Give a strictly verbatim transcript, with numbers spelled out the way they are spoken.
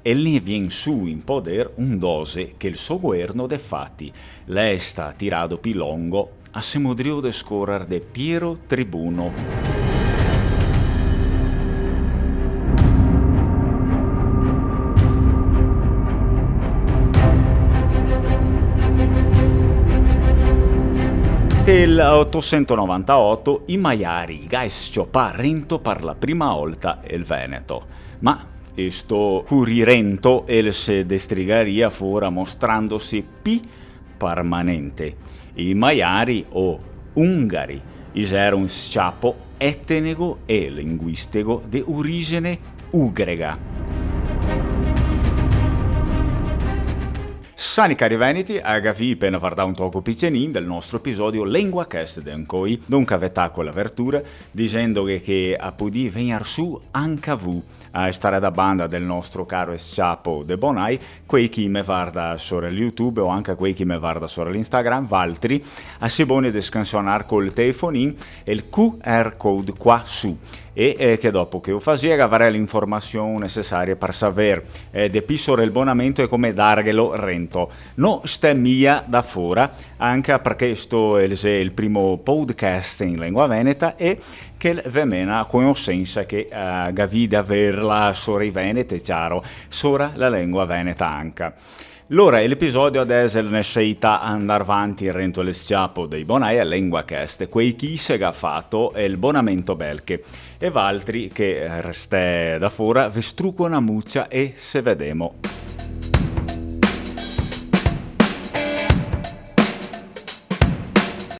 el ne vien su in poder un doxe che el so goerno de fati l'è sta tirà pi longo, a se modrio de scorar de Piero Tribuno. Del otosentonovantaoto i Maiari i ga s-ciopà rento par la prima olta el Veneto. Ma sto curì rento el se destrigaria fora mostrandosi pi parmanente. I Maiari o Ungari i xera un s-ciapo etnego e linguistego de origine ugrega. Sani cari veneti, a gavì pena vardà un toco picenin del nostro episodio Lengua Cheste de ancoi, donca ve taco la vertura, dixendoghe che a podì vegnar su anca vu a stare da banda del nostro caro s-ciapo de Bonai, quei chi me varda sora el YouTube o anca quei chi me varda sora l'Instagram, valtri, a si boni de scansonar col telefonin el Q R code qua su. E, eh, che dopo che o fasì, gavarè l'informasion nesesarie par saver, eh, de pi sora el bonamento e come darghelo rento. No stè mia da fora, anca parché sto el xe el primo podcast in lengua veneta e che ve mena a conosensa che, eh, gavì de averla sora i venete, ciaro, sora la lengua veneta anca. Lora, l'episodio adès el ne seita andar vanti rento el s-ciapo dei Bonai a lengua cheste, quei chi se ga fato el bonamento belche, e valtri che, eh, restè da fora, ve struco na mucia e se vedemo.